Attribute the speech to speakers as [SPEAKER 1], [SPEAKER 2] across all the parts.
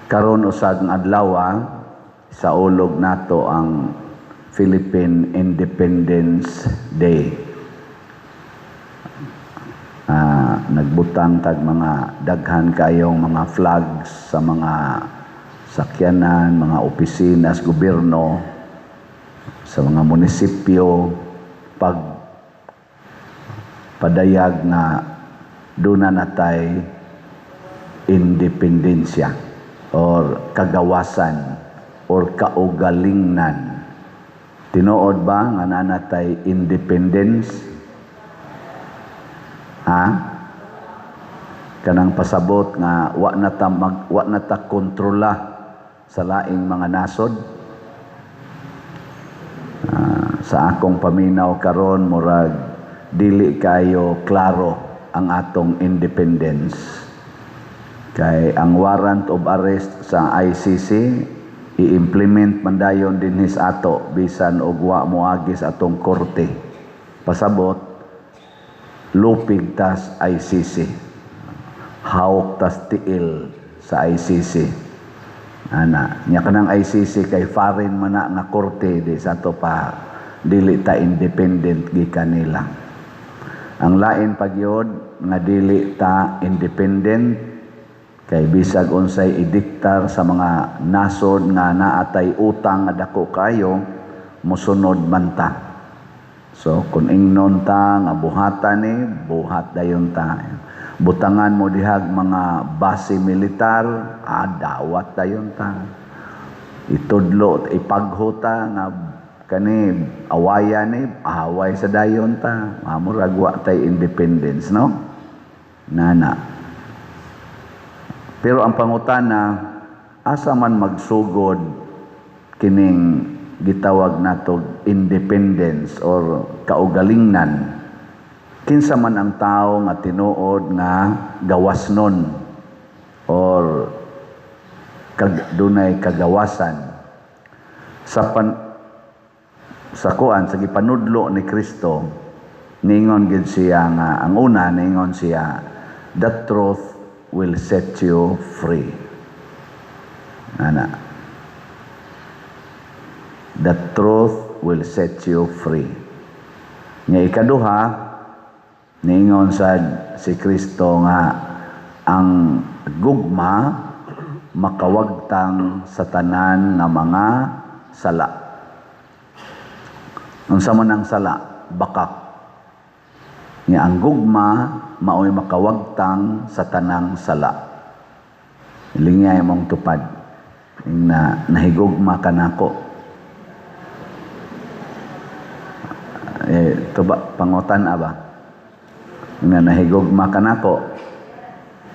[SPEAKER 1] Karon usag adlaw, saulog nato ang Philippine Independence Day. Nagbutang tag mga daghan kayong mga flags sa mga sakyanan, mga opisina sa gobyerno, sa mga munisipyo, pag padayag nga duna natay independensya or kagawasan or kaugalingnan. Tinuod ba nga naa natay independence? Ha? Kanang pasabot nga wa na ta kontrola sa laing mga nasod. Sa akong paminaw karon, murag dili kayo klaro ang atong independence. Kay ang warrant of arrest sa ICC i-implement man dayon dinhi sa ato bisan og wa moagi sa atong korte. Pasabot, lupig tas ICC. Hawk tas tiil sa ICC. Ana, nya kanang ICC kay foreign man na nga korte, di sa ato pa dili ta independent gikan nila. Ang lain pagyod nga dili ta independent kay bisag unsay idiktar sa mga nasod nga naatay utang nga dako kayo, mosunod man ta. So kung ingnon ta nga buhatan ni, buhat dayon ta. Butangan mo dihag mga base militar, dawat dayon ta. Itudlo, ipaghuta nga kani awayan ni, away sa dayon ta. Murag wa tay independence, no? Nana. Pero ang pangutana, asa man magsugod kining gitawag nato independence or kaugalingnan? Kinsa man ang tao nga tinuod nga gawasnon or dunay kagawasan? Sa kuan, sa gipanudlo ni Kristo, ningon gid siya nga ang una, ningon siya, "The truth will set you free." Ana, the truth will set you free. Nga ikaduha, ningon sad si Kristo nga ang gugma makawagtang sa tanan nga mga sala. Unsa man ang sala? Bakak. Nga ang gugma maoy makawagtang sa tanang sala. Lingay mong tupad. Na nahigugma ka nako. Eh, tuba, pangutan aba. Nga nahigugma ka nako.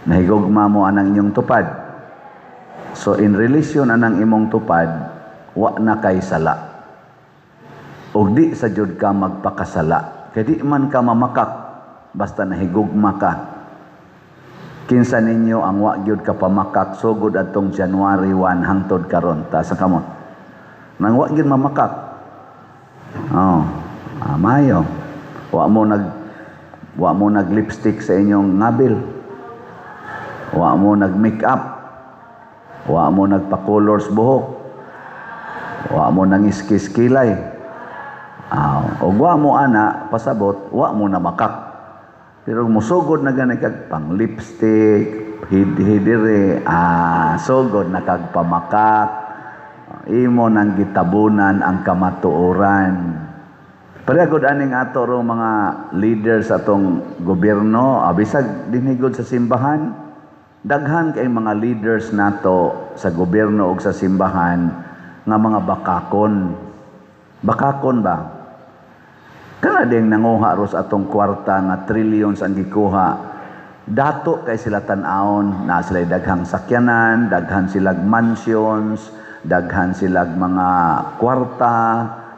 [SPEAKER 1] Nahigugma mo anang inyong tupad. So in relation anang imong tupad, wa na kay sala. Og di sa jud ka magpakasala. Kay di man ka mamakak basta nahigugma ka. Kinsa ninyo ang wa gyud ka pamakak sugod atong January 1 hangtod karon? Taas ang kamot. Nang wa gyud mamakak. Oh, mayo. Wa mo nag lipstick sa inyong ngabil. Wa mo nag make-up. Wa mo nagpa-colors buhok. Wa mo nangiskis kilay. Og wa mo ana, pasabot, wa mo na makak. Pero musugod na gani kag pang lipstick, hidire, sugod na kag pamakak. Imo nang gitabunan ang kamatuoran. Pareha gud aning ato rong mga leaders sa atong gobyerno, bisag dinhi gud sa simbahan, daghan kay mga leaders nato sa gobyerno ug sa simbahan nga mga bakakon. Bakakon ba? Kana ding nanguha ros atong kwarta nga trillions ang gikuha. Dato kay sila tan-awon, na sila daghang sakyanan, daghan silag mansions, daghan silag mga kwarta,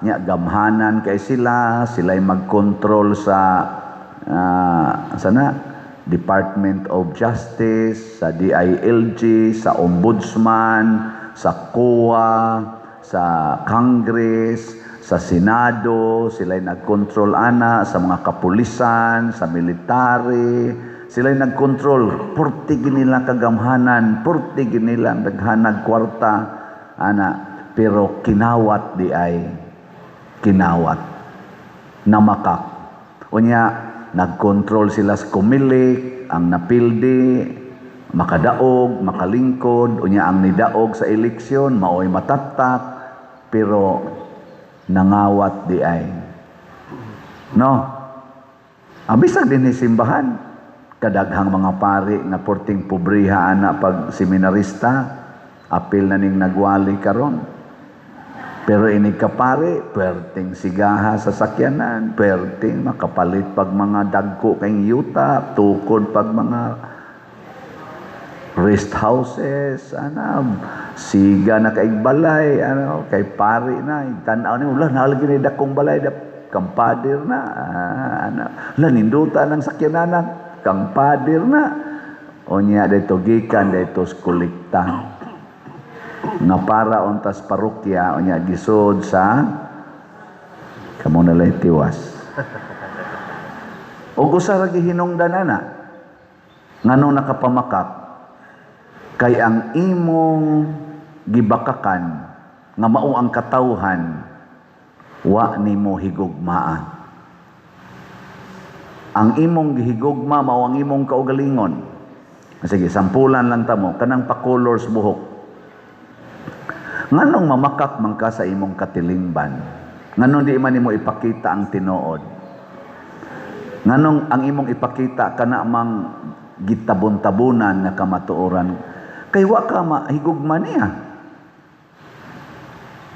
[SPEAKER 1] nya gamhanan kay sila, sila'y magkontrol sa sana Department of Justice, sa DILG, sa Ombudsman, sa COA, sa Congress, sa Senado, sila'y nagkontrol ana sa mga kapulisan, sa military, Sila nagkontrol, purti nila kagamhanan, purti nila daghanag kwarta ana, pero kinawat diay, kinawat namakak. Unya nagkontrol sila sa Comelec, ang napildi makadaog, makalingkod, unya ang nidaog sa eleksyon maoy matatak, pero nangawat diay, no? Ang bisag dinhi simbahan, kadaghang mga pari nga porting pobriha ana pag seminarista, apil na ning nagwali karon. Pero ini kapari, perting sigaha sa sakyanan, perting makapalit pag mga dagko kay yuta, tukod pag mga rest houses, ana, siga na kaig balay, ano, kay pari na, tan-aw ni, wala, naalagi ni dakong balay, dap, kang pader na, ah, ana, wala, ninduta ng sakyananan, kang pader na. Unya, dito gikan, dito kolekta nga para untas parokya, unya gisod sa kamo na lay tiwas. Og usa ra gihinungdan ana nganong nakapamakak, kay ang imong gibakakan nga mao ang katawhan, wa nimo higugmaa. Ang imong gihigugma mao ang imong kaugalingon. Sige, sampulan lang tamo kanang pa-colors buhok. Nganong mamakak man ka sa imong katilingban? Nganong di man nimo ipakita ang tinuod? Nganong ang imong ipakita kana mang gitabon-tabunan nga kamatuoran? Kay wa ka mahigugma niya.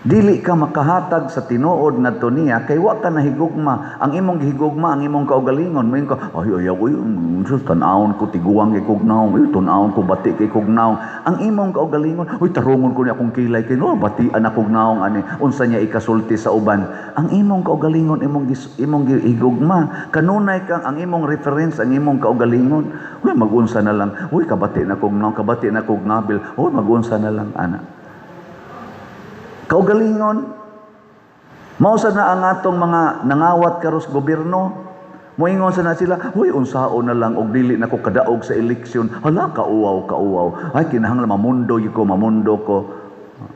[SPEAKER 1] Dili ka makahatag sa tinuod ngadto niya kay wa ka nahigugma. Ang imong gihigugma ang imong kaugalingon. Moingon ka, "Ay, ayaw, uy, sus, tan-awon ko tiguang kay kog nawong, uy, tan-awon ko bati kay kog nawong." Ang imong kaugalingon, "Uy, tarungon ko ni akong kilay kay no, batian akong nawong ani, unsa niya ikasulti sa uban." Ang imong kaugalingon imong gihigugma. Kanunay kang ang imong reference ang imong kaugalingon. "Uy, magunsa na lang. Uy, kabati na kog nawong, kabati na kog ngabil. Uy, magunsa na lang ana." Kaugalingon, mao sa na ang atong mga nangawat karos gobyerno. Moingon sa na sila, "Huy, unsaon na lang og dili na ko kadaog sa eleksyon. Hala, kauwaw, kauwaw. Ay, kinahanglan mamundo ko, mamundo ko."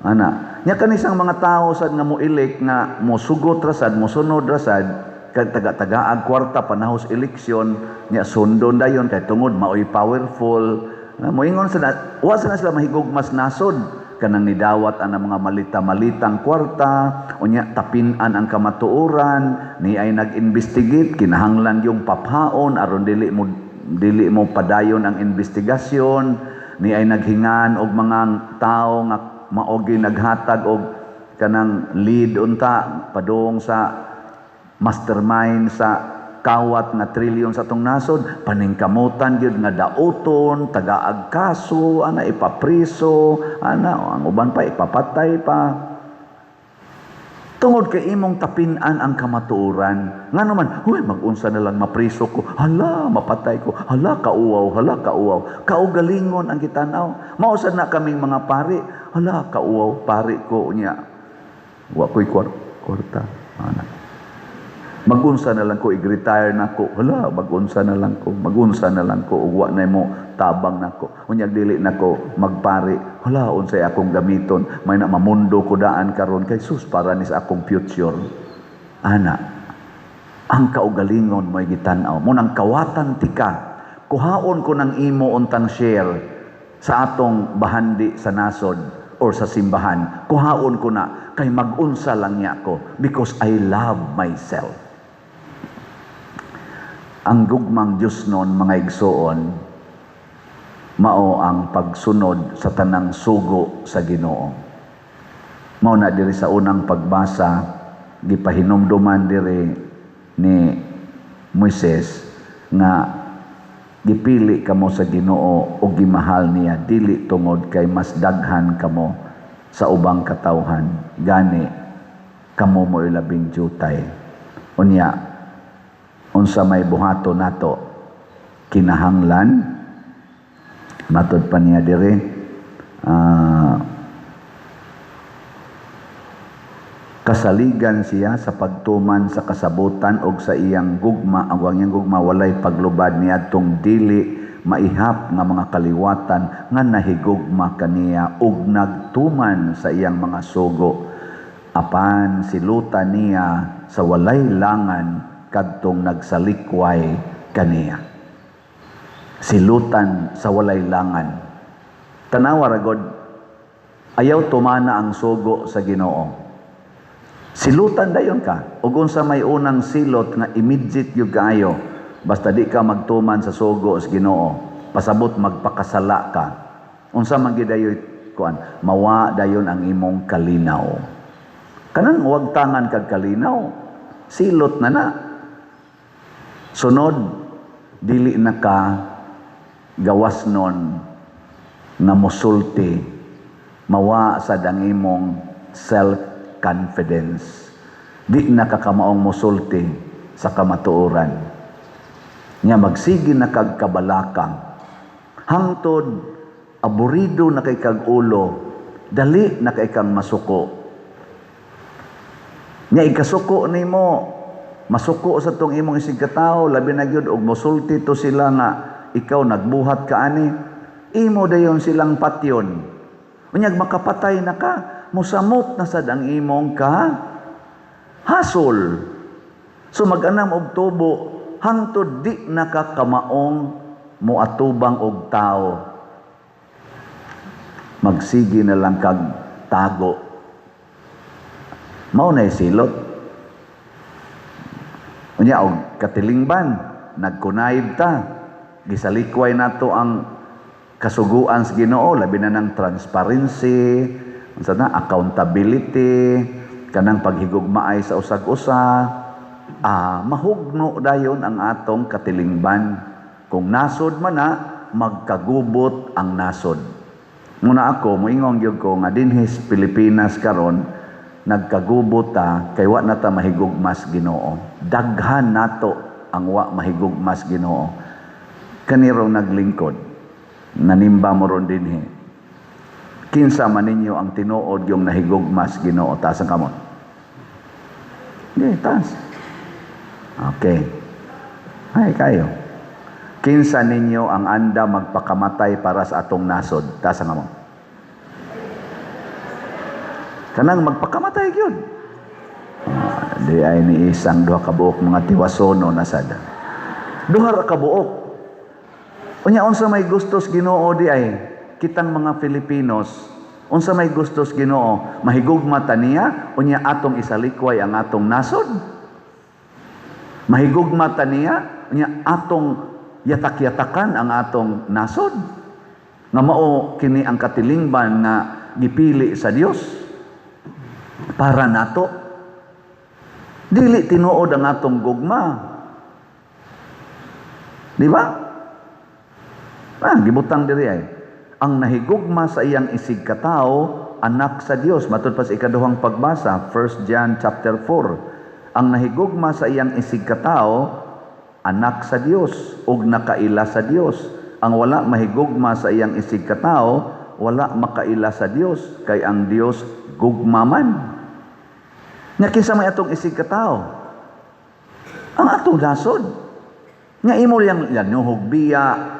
[SPEAKER 1] Ana. Nya kanisang mga tao sad nga mo elect, nga mo sugot ra sad, mo sunod ra sad, kag taga-tagaag kwarta panahos eleksyon, nya sundon dayon kay tungod maoy powerful. Moingon sa na, wa sa na sila mahigugmas nasod, kanang nidawat ang mga malita-malitang kwarta, unya tapinan ang kamatuoran ni ay nag-investigate, kinahanglan yung paphaon aron dili mo padayon ang investigasyon ni ay naghingan og mga tao nga maogi naghatag og kanang lead unta padung sa mastermind sa kawat nga trilyon sa atong nasod, paningkamutan gyud nga dauton, tagaag kaso ana, ipapriso ana, ang uban pa ipapatay pa, tungod kay imong tapinan ang kamatuoran. Ngano man, "Huy, mag-unsa na lang, mapriso ko, hala, mapatay ko, hala, kauwaw, hala, kauwaw." Kaugalingon ang gitanaw. Mao sad na kaming mga pari, "Hala, kauwaw, pari ko niya wa ko'y kwarta ana. Magunsa na lang ko, i-retire na ko. Hala, magunsa na lang ko, magunsa na lang ko, ug wa na mo tabang nako. Unyag dili na ko magpari. Hala, unsay akong gamiton? May na mamundo ko daan karon kay sus, para ni sa akong future." Ana, ang kaugalingon mo'y gitan-aw. Mo nang kawatan tika. Kuhaon ko ng imo untang share sa atong bahandi sa nasod or sa simbahan. Kuhaon ko na kay magunsa lang niya ko because I love myself. Ang gugmang Diyos noon, mga igsoon, mao ang pagsunod sa tanang sugo sa Ginoo. Mao na diri sa unang pagbasa, gipahinumduman diri ni Moises nga gipili kamo sa Ginoo o gimahal niya dili tungod kay mas daghan kamo sa ubang katawhan, gani kamo mo'y labing jutay. Unya unsa may buhato nato? Kinahanglan, matod pa niya diri, Kasaligan siya sa pagtuman sa kasabutan og sa iyang gugma, ang iyang gugma walay paglubad niadtong dili maihap nga mga kaliwatan nga nahigugma kaniya ug nagtuman sa iyang mga sugo. Apan silutan niya sa walay langan kadtong nagsalikway kaniya. Silutan sa walay langan. Tanawa ra god, ayaw tumana ang sugo sa Ginoo. Silutan dayon ka. Ug unsa may unang silot nga immediate gyud kaayo, basta di ka magtuman sa sugo sa Ginoo, pasabot magpakasala ka. Unsa man gyud dayoy kuan, mawa dayon ang imong kalinaw. Kanang wag tangan kag kalinaw, silot na na. Sunod, dili na ka gawas nun nga musulti, mawa sa ang imong self-confidence. Di na ka kamaong musulti sa kamatuoran. Nya magsige na kag kabalakang. Hangtod aburido na kay kag ulo, dali na kay kang masuko. Nya ikasuko nimo, masuko sa tong imong isig katawo, labi na gyud og musulti to sila nga ikaw nagbuhat ka ani, imo dayon silang patyon. Unyag makapatay na ka, musamot na sad ang imong ka hasol. So mag-anam og tubo hangtod di na ka kamaong moatubang og tao. Magsige na lang kag tago. Mao na silot. Unya og katilingban, nagkunayib ta. Gisalikway nato ang kasuguan sa Ginoo, labi na ng transparency, unsa na, accountability, kanang paghigugmaay sa usag-usa. Mahugno dayon ang atong katilingban. Kung nasod man na, magkagubot ang nasod. Muna ako, moingon gyud ko nga dinhi sa Pilipinas karon nagkagubot ta kay wa na ta mahigugmas Ginoo. Daghan nato ang wa mahigugmas Ginoo. Kanirong naglingkod, nanimba mo ron dinhi. Kinsa man ninyo ang tinuod yung nahigugmas Ginoo? Taas ang kamot. Hindi, taas. Okay. Ay, kayo. Kinsa ninyo ang anda magpakamatay para sa atong nasod? Taas ang kamot. Kanang magpakamatay gyud. Di ay ni isang duha ka buok mga tiwasono na sada. Duha ra ka buok. Unya unsa may gustos Ginoo di ay kitang mga Filipinos, unsa may gustos Ginoo, mahigugma ta niya, unya atong isalikway ang atong nasod? Mahigugma ta niya, unya atong yatak-yatakan ang atong nasod? Nga mao kini ang katilingban nga gipili sa Dios para nato. Dili tinuod ang atong gugma. Di ba? Gibutang diri ay ang nahigugma sa iyang isig katawo, anak sa Dios. Matud pa sa ikaduhang pagbasa, 1 John chapter 4. Ang nahigugma sa iyang isig katawo, anak sa Dios ug nakaila sa Dios. Ang wala mahigugma sa iyang isig katawo, wala makaila sa Dios, kay ang Dios gugma man. Nya kinsa may atong isig katawo? Ang atong nasod. Nga imo yang yanuhog biya,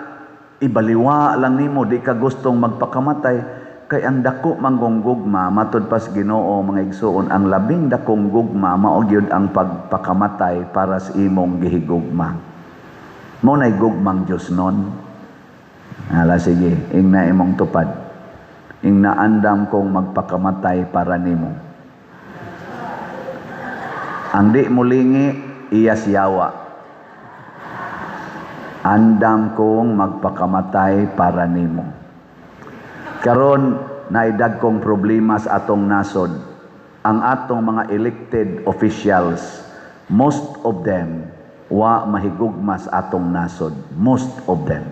[SPEAKER 1] ibaliwa lang nimo, di ka gustong magpakamatay, kay ang dako manggong gugma matud pas Ginoo, mga igsuon, ang labing dakong gugma mao gyud ang pagpakamatay para sa imong gihigugma. Mao nay gugmang Dios nun. Hala, sige, ingna imong tupad. Ingna, "Andam kong magpakamatay para nimo." Ang di mulingi, iya siyawa. "Andam kong magpakamatay para nimo." Karon naay dagkong problema sa atong nasod. Ang atong mga elected officials, most of them wa mahigugma sa atong nasod. Most of them.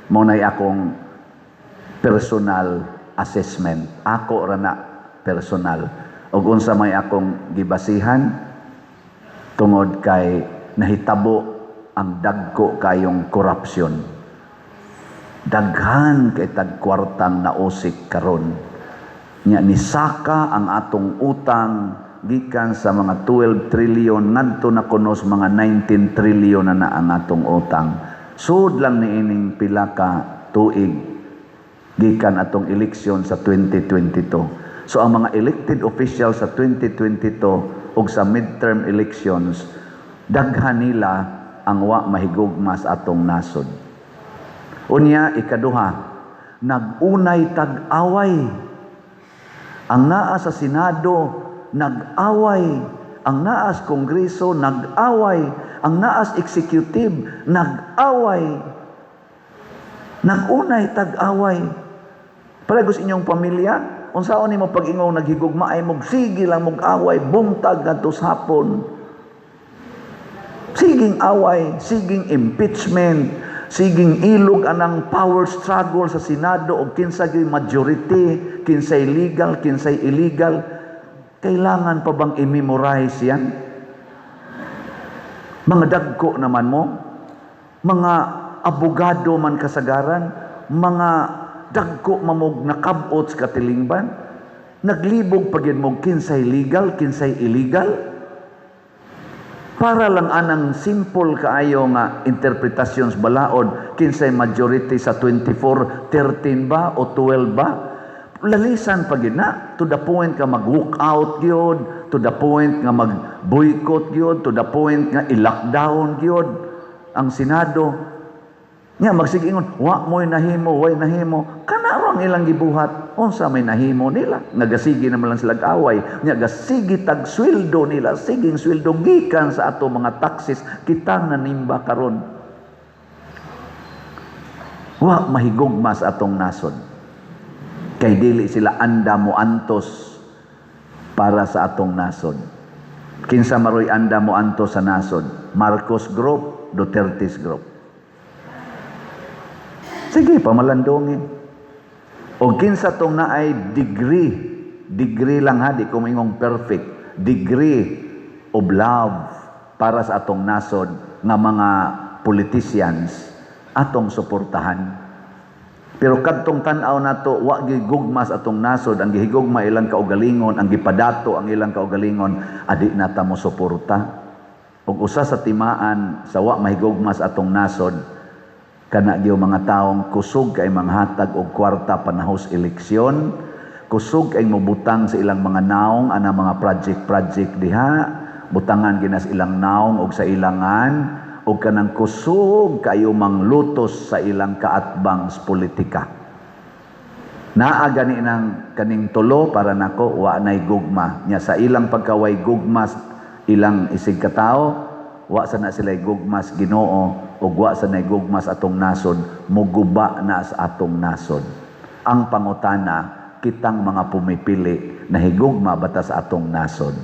[SPEAKER 1] Mao nay akong personal assessment. Ako ra na personal. Ug unsa may akong gibasihan, tungod kay nahitabo ang dagko kayong korupsyon. Daghan kay tag kwartang nausik karon. Nya nisaka ang atong utang Gikan sa mga 12 trillion ngadto na kuno sa mga 19 trillion na na ang atong utang. Sud lang niining pila ka tuig gikan atong eleksyon sa 2022. So ang mga elected officials sa 2022 ug sa midterm elections, daghan nila ang wa mahigugma sa atong nasod. Unya, ikaduha, nag-unay tag-away. Ang naa sa Senado, nag-away. Ang naa sa Kongreso, nag-away. Ang naa sa executive, nag-away. Nag-unay tag-away. Pareho sa inyong pamilya, unsaon nimo pag-ingong naghigugmaay mo, sige lang mog away, buntag ngadto sa hapon. Siging away, siging impeachment, siging ilog anang power struggle sa Senado og kinsa gyud majority, kinsay legal, kinsay illegal. Kailangan pa bang i-memorize yan? Mga dagko naman mo, mga abogado man kasagaran, mga dagko mamog nakabot sa katilingban, naglibog pa gyud mo kinsay legal, kinsay illegal. Para lang anang simple kaayo nga interpretasyon sa balaod, kinsay majority sa 24, 13 ba o 12 ba? Lalisan pa gyud na to the point ka mag-walk out gyud, to the point nga mag-boycott gyud, to the point nga i-lockdown gyud ang Senado. Nya magsige ingon, "Wa mo'y nahimo, way nahimo." Kana ang ilang gibuhat. Unsa may nahimo nila? Nga gasigi naman lang sila away. Nya gasigi tag sweldo nila, siging sweldo gikan sa ato mga taxes, kitang nanimba karon. Wa mahigugma sa atong nasod. Kay dili sila anda mo antos para sa atong nasod. Kinsa maroy anda mo antos sa nasod? Marcos Group, Duterte's Group. Sige, pamalandongin. O kinsa tong naay degree, degree lang ha, di ko moingong perfect, degree of love para sa atong nasod nga mga politicians, atong suportahan. Pero kadtong tan-aw nato wa gigugma sa atong nasod, ang gihigugma ilang kaugalingon, ang gipadato ang ilang kaugalingon, adi na ta mo suporta. Ug usa sa timaan sa wa mahigugma sa atong nasod, kana gyud mga taong kusog kay manghatag og kwarta panahos eleksyon, kusog kay mobutang sa ilang mga naong ana mga project-project diha, butangan gina sa ilang naong og sa ilangan, og kanang kusog kayo manglutos sa ilang kaatbang sa politika. Naa gani nang kaning tulo, para nako wa nay gugma. Nya sa ilang pagkaway gugma ilang isig katao, wa sa na sila gugma sa Ginoo ug wa sa nay gugma sa atong nasod, muguba na sa atong nasod. Ang pangutana, kitang mga pumipili, nahigugma ba ta sa atong nasod?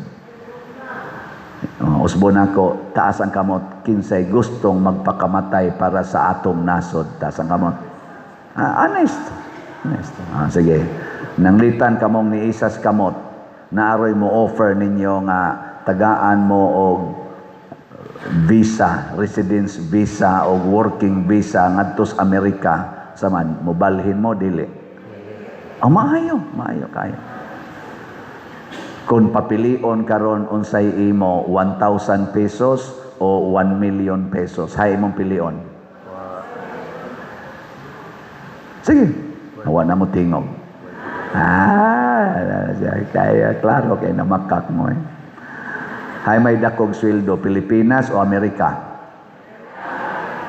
[SPEAKER 1] Oh, usbon ako, taas ang kamot, kinsay gustong magpakamatay para sa atong nasod. Taas ang kamot. Ah, honest. Honest. Ah, sige. Nanglitan kamong ni isas kamot, naaroy mo offer ninyo nga tagaan mo og visa, residence visa o working visa ngadto sa Amerika, saman mobalhin mo, dili? Oh, maayo, maayo kayo. Kung papilion karon unsay imo, 1,000 pesos o 1 million pesos, hay imong pilion? Sige, wa na mo tingog. Ah, kaya klaro kay namakak mo eh. Hay may dakog sweldo, Pilipinas o Amerika?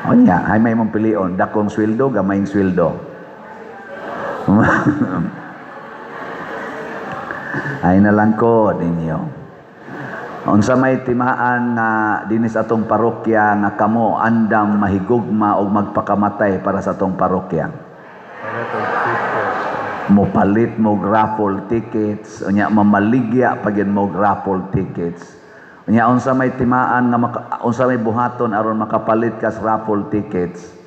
[SPEAKER 1] O nya, hay may mong pilion, dakong sweldo, gamayng sweldo? Ay na lang ko ninyo. Unsa may timaan nga dinis atong parokya nga kamo andam mahigugma og magpakamatay para sa atong parokya? Mopalit mo raffle tickets, unya mamaligya pa gyud mo raffle tickets. Unya unsa may timaan nga maka, unsa may buhaton aron makapalit ka sa raffle tickets?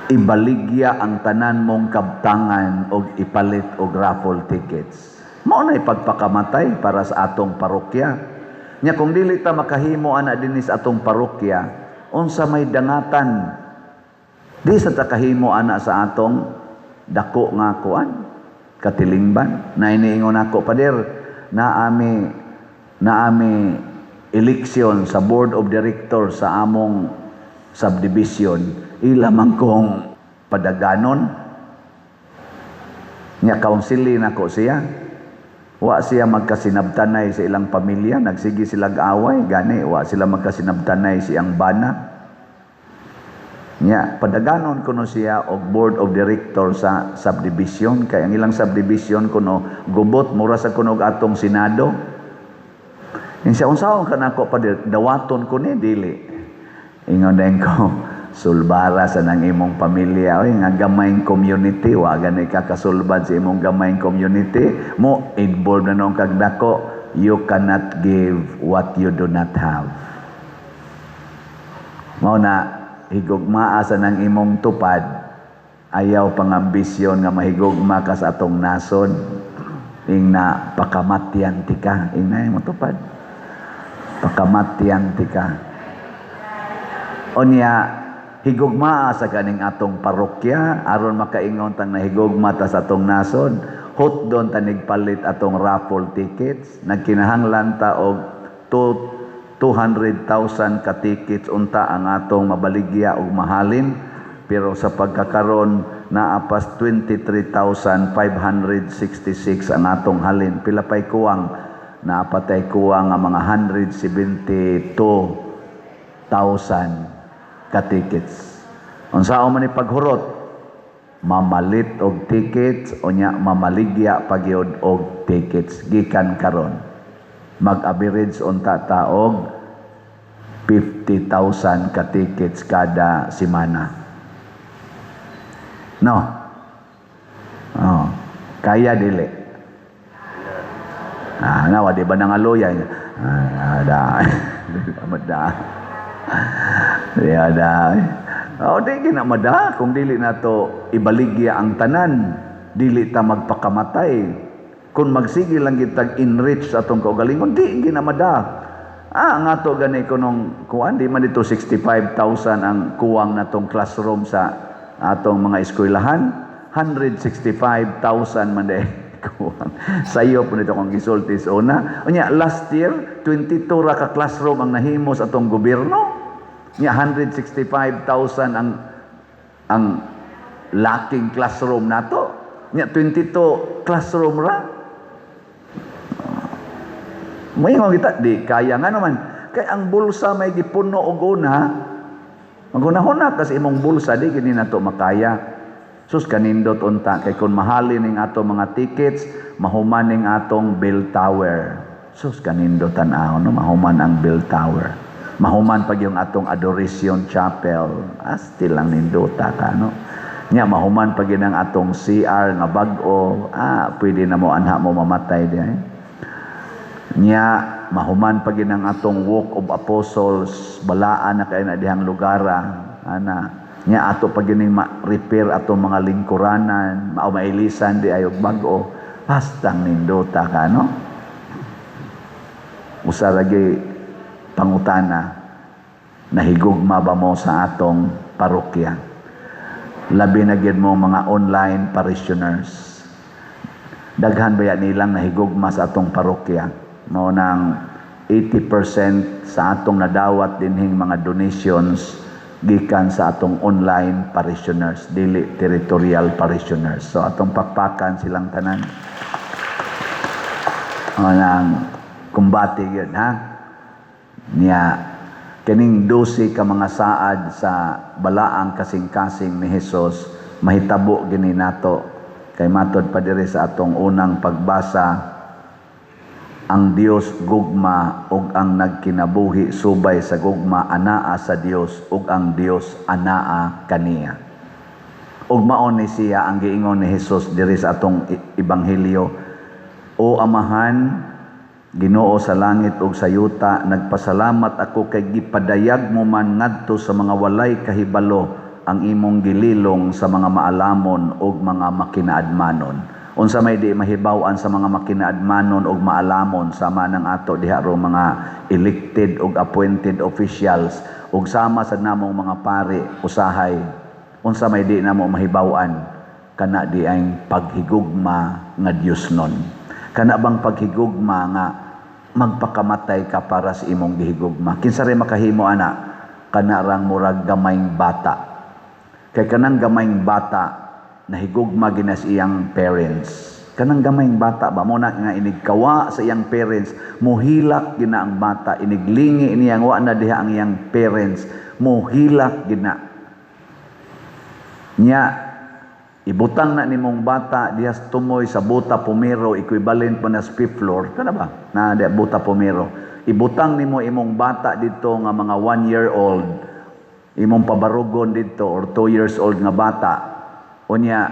[SPEAKER 1] Ibaligya ang tanan mong kabtangan og ipalit og raffle tickets. Mao na ipagpakamatay para sa atong parokya. Nya kung dili ta makahimo ana dinhi sa atong parokya, unsa may dangatan? Di sa ta kahimo ana sa atong dako nga kuan katilingban. Na iniingon ako, "Pader, Naami election sa board of directors sa among subdivision, ila man kong padaganon. Nya counseling nako siya. Wa siya magkasinabtanay sa ilang pamilya, nagsige sila away, gani wa sila magkasinabtanay siyang bana. Nya padaganon kuno siya og board of director sa subdivision, kay ang ilang subdivision kuno gubot, mura sa kuno og atong senado. Insa unsaon ka nako pa dawaton ko ni? Dili. Ingon din ko, sulbara sa nang imong pamilya, oy, nga gamayng community, wa gani ka kasulbad sa imong gamayng community mo, involved na noong kag dako. You cannot give what you do not have. Mao na higugmaa sa nang imong tupad, ayaw pangambisyon nga mahigugma ka sa atong nasod. Ing na pakamatyan tika, ing na imong tupad, pakamatyan tika. Unya higugmaa sa kaning atong parokya aron makaingon tang nahigugma ta sa atong nasod. Hotdon tanig palit atong raffle tickets. Nagkinahanglan ta og 200,000 ka tickets unta ang atong mabaligya og mahalin, pero sa pagkakaron naapas 23,566 ang atong halin. Pila pay kuwang? Naapatay kuwang nga mga 172,000 ka tickets. Unsaon man ni paghurot? Mamalit og tickets, unya mamaligya pagyud og tickets gikan karon. Mag-average unta ta og 50,000 ka tickets kada semana. No? Oh, kaya dili? Ah, nawa di ba nangaluya? Ah, da. Mada. Di ada. Oh, di gina mada kung dili nato ibaligya ang tanan, dili ta magpakamatay. Kung magsige lang kitag enrich sa atong kaugalingon, di gina mada. Ah, ang ato gani kunong kuan, di man dito 65,000 ang kuwang natong classroom sa atong mga eskwelahan. 165,000 man de kuwang. Sayo po nito kung gisulti sa una. Unya, last year, 22 ra ka classroom ang nahimo sa atong gobyerno. Nya 165,000 ang lacking classroom nato. Nya 22 classroom ra. Moingon kita, di kaya nga naman. Kay ang bulsa may gipuno og una, magunahuna kasi imong bulsa, di gini nato makaya. Sus, kanindot unta kay kung mahalin ning ato mga tickets, mahuman ning atong bell tower. Sus, kanindot tan-aw, no, mahuman ang bell tower. Mahuman pag yung atong Adoration Chapel. Asti lang nindota ka, no? Nya mahuman pag yun ang atong CR nga bag-o, ah, pwede na mo anha mo mamatay di ay. Nya mahuman pag yun ang atong Walk of Apostles, balaan na kay na dihang lugara, ana. Nya ato pag yun ma-repair atong mga lingkuranan, mao mailisan di ayog bag-o. Bastang nindota ka, no? Usa lagi pangutana, nahigugma ba mo sa atong parokya? Labi na gyud mo mga online parishioners. Daghan baya nilang nahigugma sa atong parokya? Mao nang 80% sa atong nadawat dinhing mga donations gikan sa atong online parishioners, dili territorial parishioners. So atong pakpakan silang tanan. Mao nang kumbati gyud, ha. Niya kining 12 ka mga saad sa balaang kasing-kasing ni Hesus mahitabo gini nato, kay matod pa diri sa atong unang pagbasa, ang Dios gugma ug ang nagkinabuhi subay sa gugma anaa sa Dios ug ang Dios anaa kaniya. Ug mao ni siya ang giingon ni Hesus diri sa atong ebanghelyo: "O Amahan, Ginoo sa langit ug sa yuta, nagpasalamat ako kay gipadayag mo man ngadto sa mga walay kahibalo ang imong gililong sa mga maalamon ug mga makinaadmanon." Unsa may di mahibaw-an sa mga makinaadmanon ug maalamon, sama ng ato diha ro mga elected ug appointed officials ug sama sa namong mga pari usahay? Unsa may di namo mahibaw-an? Kana di ang paghigugma nga Dios nun. Kana bang paghigugma nga magpakamatay ka para sa imong gihigugma? Kinsa ray makahimo ana? Kana rang murag gamayng bata. Kay kanang gamayng bata, nahigugma gina sa iyang parents. Kanang gamayng bata ba mo na nga inigkawa sa iyang parents, muhilak gina ang bata, iniglingi niyang wa na diha ang iyang parents, muhilak gina. Nya ibutang na nimong bata diha sa tumoy sa buta pumero, equivalent mo na sa fifth floor, kana ba? Na diha buta pumero. Ibutang nimo imong bata dito nga mga 1 year old, imong pabarugon dito or 2 years old nga bata. Unya,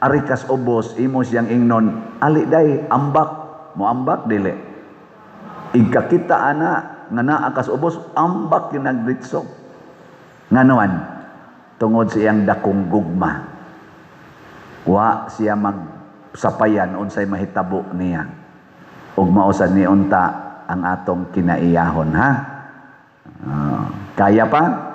[SPEAKER 1] ari kas ubos, imo siyang ingnon, "Ali day, ambak." Mo ambak dili? Igkakita ana nga naa kas ubos, ambak kinagritso. Nganuan? Tungod sa iyang dakong gugma. Wa siya magsapayan unsay mahitabo niya. Ug mao sad ni unta ang atong kinaiyahon, ha. Ah, kaya pa?